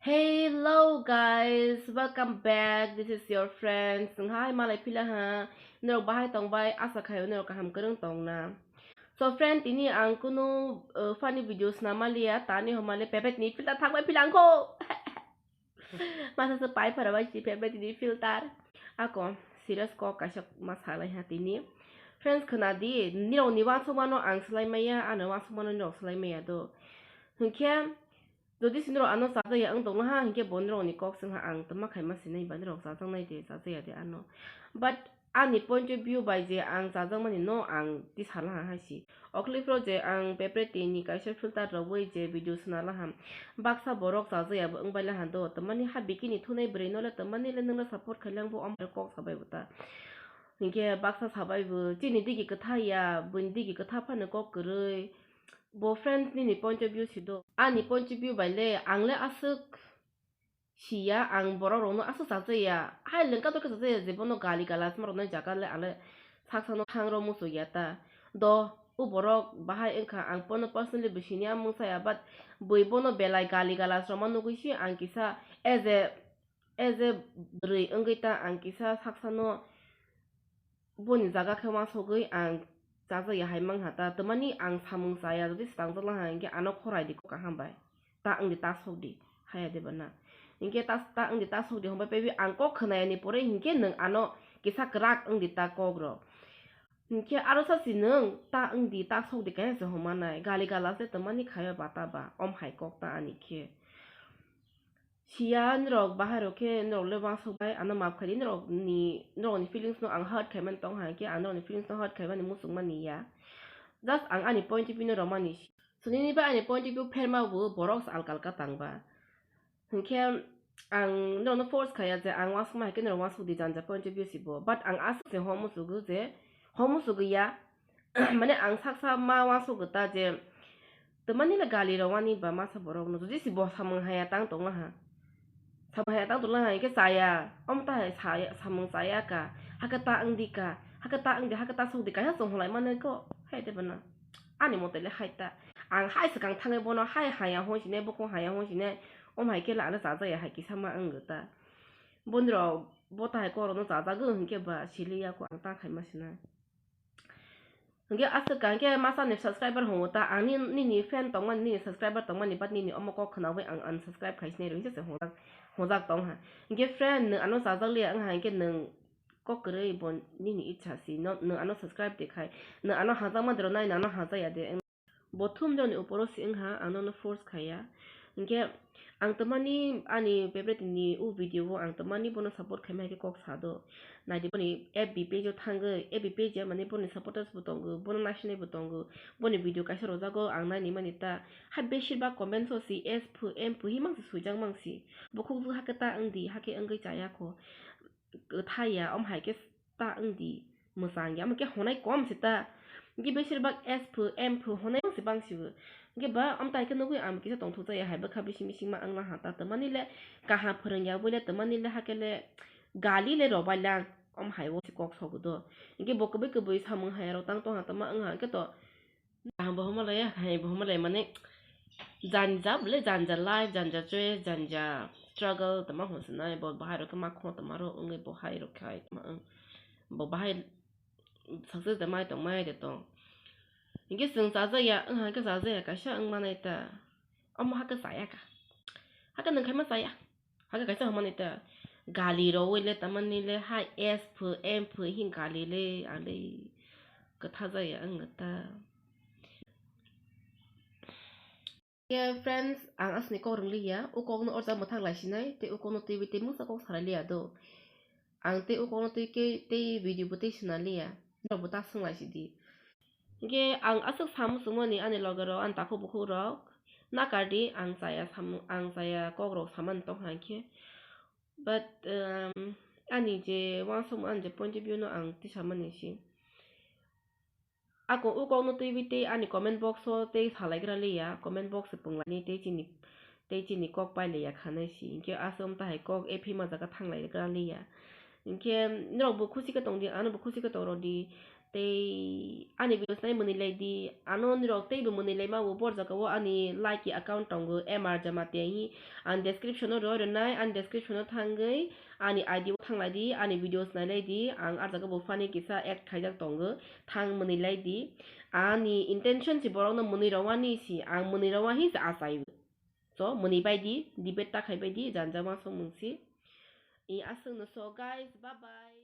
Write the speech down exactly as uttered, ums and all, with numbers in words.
Hello guys, welcome back. This is your friend. Swnghai malai phila ha. Norok bahai tong bai, asa khai norok kaham kwrwng tong na. So friend, tini ang kunu uh, funny videos na malia, tani homale pepet ni phila thang bai phila angko. Masa se pai phara bai si pepet ni filter. Ako serious kok kaisa ma salai ha tini. Friends, khna di, nirok ni wansuk mano ang slai maya, ano wansuk mano nirok slai maya do. Hwnkhe jodi sinirok ano chajaya wng tongno ha, hinkhe bo nirokni kok swngha ang twma khaima sinai ba nirok chajaknai de, chajaya de ano. But ani point of view bai je ang chajakmani no ang tisala ha hai si. Oklipro je ang pepreti ni kaisa filter rwui je video swnala ham. Baksa borok chajaya bo wng bai laha do, twmani ha bikini thunai bwrwi no le twmani le nwng le support khailang bo omre kok sabai bo ta. Hinkhe baksa sabai bo chini digi kwtha ya, buini digi kwtha phano kok kwrwi. Bo friends nini point of view si do. Ani point of view bai le, ang le aswk siya, ang borok rokno aswk chajaya. Hai lengka to khe chajaya je bono gali galas ma roknai jaga le ang le saksa no thang rw muchuk ya ta. Do, o borok bahai wngkha, ang bono personally bo sini amung saya, but bui bono belai gali galas rok ma nugui si ang kisa as a, as a bwrwi wngwi ta ang kisa saksa no boni jaga khe wansugwi ang chajaya hai mangha ta, twmani ang samung chaya, jodi swtang jala ha hinkhe ano khorai di kok kaham bai, ta wng di ta sok di, haya de bana. Hinkhe ta, ta wng di ta sok di hwnbai paibi ang kok khwnaya ni pore hinkhe nwng ano kisa kwrak wng di ta kok rok. Hinkhe aro sa si nwng ta wng di ta sok di kaya se hwnma nai, gali gala se twmani khaiba bata ba, om hai kok ta ani khe. Siya norok bahai rok khe norok le wansuk bai ano maaf khai di, norok ni, norok ni feelings no ang hurt khai mani tong hai khe ang norok ni feelings no hurt khai mani muchung mani ya. Just ang ani point of view no rw mani si. So nini bai ani point of view pher ma bo borok se alka alka tang ba. Hinkhe ang norok no force khaya je ang wansuk ma hai khe norok wansuk di janja point of view si bo. But ang aswk se hom muchuk je, hom muchuk ya. Mane ang saksa ma wansuk ta je twmani le gali rok wani ba masa borok no jodi si bo samung haya tang tong laha, samung haya tang tong laha hinkhe chaya, omo ta hai saya, samung chaya ka, hakhe ta wng di ka, hakhe ta wng di, hakhe ta sok di kaisa chwng hwnlai mano kho, hai de bana. Ani mote le hai ta, ang hai swkang thangwi bono hai haya hwn sinai, bukhung haya hwn sinai, omo hai khe le ano chajaya hai kisa ma wng ta. Boni rok bo ta hai kok rok no chajagwi hinkhe ba sili ya kho, ang ta khai ma sinai. Hwnkhe aswk ka, hwnkhe masa ni subscriber hwngo ta, ang ni, nini fan tongmani, nini subscriber tongmani, but nini omo kok khnaui ang unsubscribe khai sinai rw hinsa se hwnjak, hwnjak tong ha. Hwnkhe friend, nwng ano chajak liya wng ha, hwnkhe nwng kok kwrwi bo nini ichha si, no, nwng ano subscribe de khai, nwng ano hajak ma de rw nai, nwng ano hajak ya de. Bo thum joni uporo si wng ha, ang nono force khaya. Hwnkhe ang twmani ani favorite ni o video o ang twmani bono support khaima hai khe kok sa do. Naidi boni F B page o thangwi, F B page ya mane boni supporters bo tongo, bono naisinai bo tongo, boni video kaisa rwjago ang naini mani ta. Hai beshirbak comments o si S phu, M phu himang si swijak mang si. Bukhuk jwk hakhe ta wng di, hakhe wngwi chaya kho. Kwthai ya, omo hai khe ta wng di, mwchang ya, omo khe honai kom se ta. Hwnkhe beshirbak S phu, M phu honai se bang si bo. Hwnkhe ba omo tai khe nugui ang kisa tongthok jaya hai bwkha bising bising ma wng na ha ta, twmani le kaham phwrwng ya bui le, twmani le hakhe le gali le rw bai lang, omo hai o se kok sogo do. Hwnkhe bo kwbui kwbui samung hai rok tang tong ha, twma wng ha khe to. Kaham bo hwnma lai, hai bo hwnma lai, mane janja bole, janja life, janja choice, janja struggle, tama hwn sinai, bo bahai rok khe ma khno tama rok wngwi bo hai rok khai tama wng, bo bahai success de mai tong mai de tong. Hinkhe chwng chajaya, wng hai khe chajaya, kaisa wng manai ta, omo hakhe chaya kha, hakhe nwng khai ma chaya. Hakhe kaisa hwnmani ta gali rwui le tamani le hai S phu M phu hin gali le alei kwtha jaya wng ta. Ye friends, ang asni kok rwng liya, o kok no orja mwthang lai sinai, tei o kok no twiwi tei mungsa kok salai liya do. Ang tei o kok no twi khe tei video bo tei swnam liya, norok bo ta swng lai sidi. Hingke ang aswk samung chumani ani loge rok, ani takhuk bukhuk rok, nakar di ang chaya samung, ang chaya kok rok samani tongkha hingke. But, um, ani je uansukmung, ani je point of view no ang tisamani si. Ako o kok no twiwi tei ani comment box o tei salaigra liya, comment box se punglaini tei chini tei chini kok pailaiya khanai si, hinkhe aswk tahai kok ephima jaga thanglaigra liya. Hinkhe norok bo khusi khe tongdi, ano bo khusi khe tongrwdi, Tei ani videos nai mwnwi lai di. Ano nirok teibo mwnwi lai ma bo, bor jaga o ani like account tongo, M R Jamatia hi. Ani description o rw rwnai, ani description o thangwi ani I D o thang lai di, ani videos nai lai di. Ang ah jaga bo funny kisa act khaijak tongo, thang mwnwi lai di. Ani intention si borok no mwnwi rwani si, ang mwnwi rwa hi se achai o. So mwnwi bai di, debate ta khai bai di, janja ma song mung si. I aswk no so guys, bye bye.